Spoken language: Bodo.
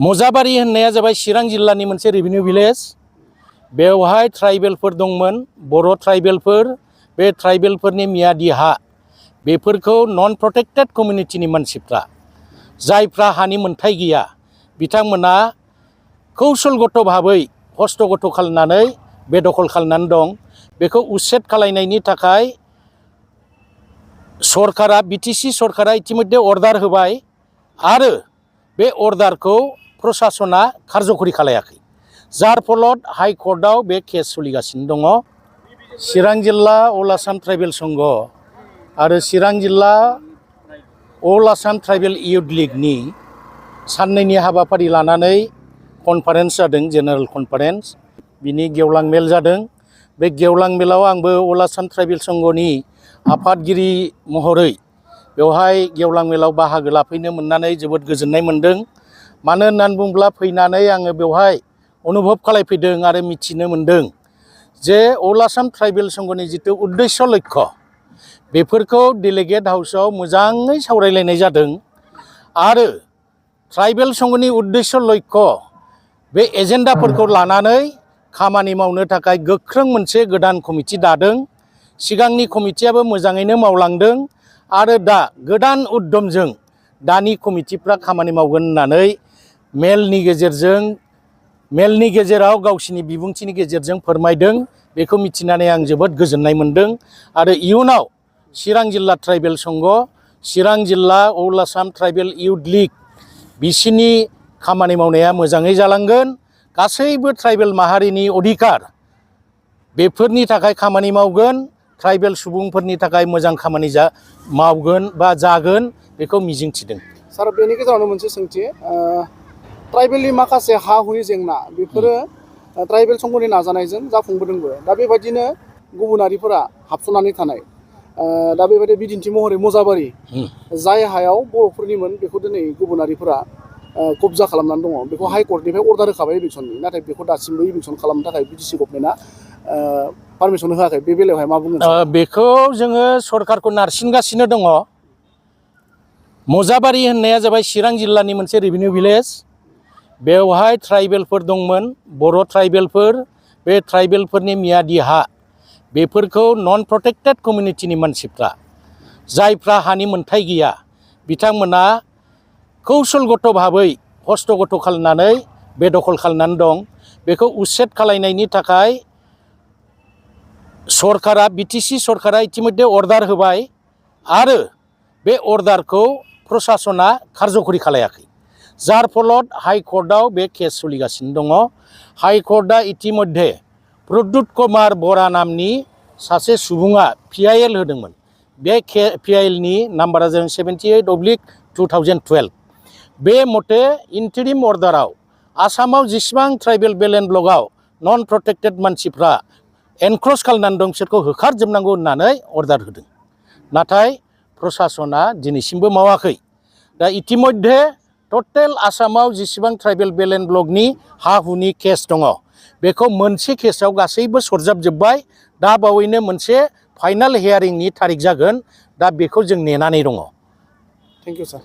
मजाबारि होननाया जाबाय चिरां जिल्लानि मोनसे रेभिनिउ भिलेज। बेवहाय ट्राइबेलफोर दंमोन, बर' ट्राइबेलफोर। बे ट्राइबेलफोरनि मियादि हा, बेफोरखौ नन प्रटेक्टेड कमिउनिटिनि मानसिफ्रा, जायफ्रा हानि मोन्थाय गैया, बिथांमोना कौशलगत भाबै हस्तगत खालामनानै बेदखल खालामनानै दं। बेखौ उच्चेद खालामनायनि थाखाय सरकारा, बिटिसि सरकारा इतिमध्ये अर्डार होबाय आरो बे अर्डारखौ प्रशासना कारज'करि खालायाखै, जार फलत हाइकर्टआव बे केस सोलिगासिनो दङ। चिरां जिल्ला अल आसाम ट्राइबेल संघ आरो चिरां जिल्ला अल आसाम ट्राइबेल इयुथ लीगनि साननैनि हाबाफारि लानानै कनफारेन्स जादों, जेनेरेल कनफारेन्स। बिनि गेवलां मेल जादों। बे गेवलां मेलाव आंबो अल आसाम ट्राइबेल संघनि आफादगिरि महरै बेवहाय गेवलां मेलाव बाहागो लाफैनो मोननानै जोबोद गोजोननाय मोनदों। मानो होननानै बुङोब्ला फैनानै आङो बेवहाय अनुभब खालामफैदों आरो मिथिनो मोनदों जे अल आसाम ट्राइबेल संघनि जितु उद्देश्य लक्ष्य, बेफोरखौ डेलिगेट हाउसआव मोजाङै सावरायलायनाय जादों आरो ट्राइबेल संघनि उद्देश्य लक्ष्य बे एजेन्डाफोरखौ लानानै खामानि मावनो थाखाय गोख्रों मोनसे गोदान कमिटि दादों। सिगांनि कमिटियाबो मोजाङैनो मावलांदों आरो दा गोदान उद्यमजों दानि कमिटिफ्रा खामानि मावगोन होननानै मेलनि गेजेराव गावसिनि बिबुंथिनि गेजेरजों फोरमायदों। बेखौ मिथिनानै आं जोबोद गोजोननाय मोनदों आरो इयुनाव चिरां जिल्ला ट्राइबेल संघ, चिरां जिल्ला अल आसाम ट्राइबेल इयुथ लीग, बिसिनि खामानि मावनाया मोजाङै जालांगोन। गासैबो ट्राइबेल माहारिनि अधिकार, बेफोरनि थाखाय खामानि मावगोन। ट्राइबेल सुबुंफोरनि थाखाय मोजां खामानि मावगोन बा जागोन, बेखौ मिजिंथिदों। सार, बेनि गेजेरावनो मोनसे सोंथि, ट्राइबेलनि माखासे हा हुनि जेंना, बेफोरो ट्राइबेल संघनि नाजानायजों जाफुंबोदोंबो। दा बेबायदिनो गुबुनारिफोरा हाबसोनानै थानाय, दा बेबायदि बिदिन्थि महरै मजाबारि, जाय हायाव बर'फोरनिमोन, बेखौ दिनै गुबुनारिफोरा कब्जा खालामनानै दङ। बेखौ हाइकर्टनिफ्राय अर्डार होखाबाय इभिक्सननि, नाथाय बेखौ दासिमबो इभिक्सन खालामनो थाखाय बिटिसि गभर्नमेन्टआ पारमिसन होआखै। बे बेलायावहाय मा बुंगोन? बेखौ जोङो सरकारखौ नारसिनगासिनो दङ। मजाबारि होननाया जाबाय चिरां जिल्लानि मोनसे रेभिनिउ भिलेज। बेवहाय ट्राइबेलफोर दंमोन, बर' ट्राइबेलफोर। बे ट्राइबेलफोरनि मियादि हा, बेफोरखौ नन प्रटेक्टेड कमिउनिटिनि मानसिफ्रा, जायफ्रा हानि मोन्थाय गैया, बिथांमोना कौशलगत भाबै हस्तगत खालामनानै बेदखल खालामनानै दं। बेखौ उच्चेद खालामनायनि थाखाय सरकारा, बिटिसि सरकारा इतिमध्ये अर्डार होबाय आरो बे अर्डारखौ प्रशासना कारज'करि खालायाखै, जार फलत हाइकर्टआव बे केस सोलिगासिनो दङ। हाइकर्टआ इतिमध्ये प्रद्युत कुमार बरा नामनि सासे सुबुङा PIL होदोंमोन। बे PILनि नाम्बारा जादों 78/2012। बे मथे इन्टारिम अर्डाराव आसामाव जेसेबां ट्राइबेल बेलेन्ड ब्लकआव नन प्रटेक्टेड मानसिफ्रा एनक्ल'ज खालामनानै दं, बिसोरखौ होखारजोबनांगौ होननानै अर्डार होदों। नाथाय प्रशासना दिनैसिमबो मावाखै। दा इतिमध्ये टटेल आसामाव जेसेबां ट्राइबेल बेलेन्ड ब्लकनि हा हुनि केस दङ, बेखौ मोनसे केसआव गासैबो सरजाबजोब्बाय। दा बावैनो मोनसे फाइनाल हियारिंनि थारिख जागोन। दा बेखौ जों नेनानै दङ। Thank you sir.